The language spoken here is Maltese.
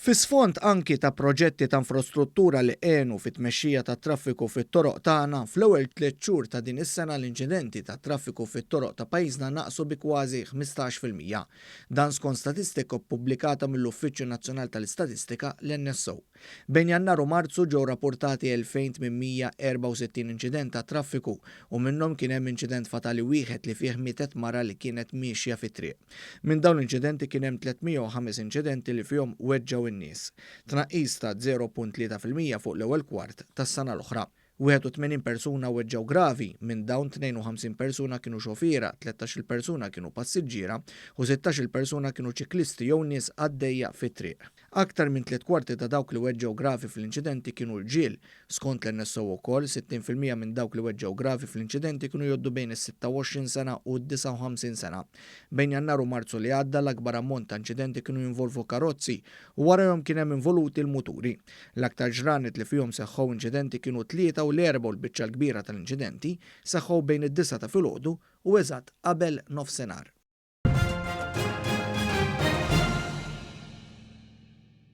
Fi sfond anki ta' proġetti ta' infrastruttura li għenu fit-tmexxija tat-traffiku fit-toroq tagħna, fl-ewwel tliet xhur ta' din is-sena l-inċidenti tat-traffiku fit-toroq ta' pajjiżna naqsu bi kważi 15%. Dan skont statistika ppubblikata mill-Uffiċċju Nazzjonal tal-Istatistika, l-NSO. Bejn Jannar u Marzu ġew rapportati 2,864 inċident tat-traffiku u minnhom kien hemm inċident fatali wieħed li fih mietet mara li kienet miexja fit-triq. Minn dawn l-inċidenti kien hemm 305 inċidenti li fihom weġġgħu n-nies. Tnaqqis ta' 0.3% fuq l-ewwel kwart tas-sena l-oħra. 81 persuna weġġgħu gravi, minn dawn 52 persuna kienu xofiera, 13-il persuna kienu passiġġiera u 16-il persuna kienu ċiklisti jew nies għaddejja fit-triq. Aktar minn tliet kwarti ta' dawk li weġġgħu gravi fl-inċidenti kienu rġiel. Skont l-NSO ukoll, 60% minn dawk li weġġgħu gravi fl-inċidenti kienu jgħoddu bejn is-26 sena u d-59 sena. Bejn Jannar u Marzu li għadda l-akbar ammont ta' inċidenti kienu jinvolvu karozzi u warajhom kien hemm involuti l-muturi. L-aktar ġranet li fihom seħħew inċidenti kienu t-Tlieta u l-Erbgħa u l-biċċa l-kbira tal-inċidenti seħħew bejn id-disgħa ta' filgħodu u eżatt qabel nofsinhar.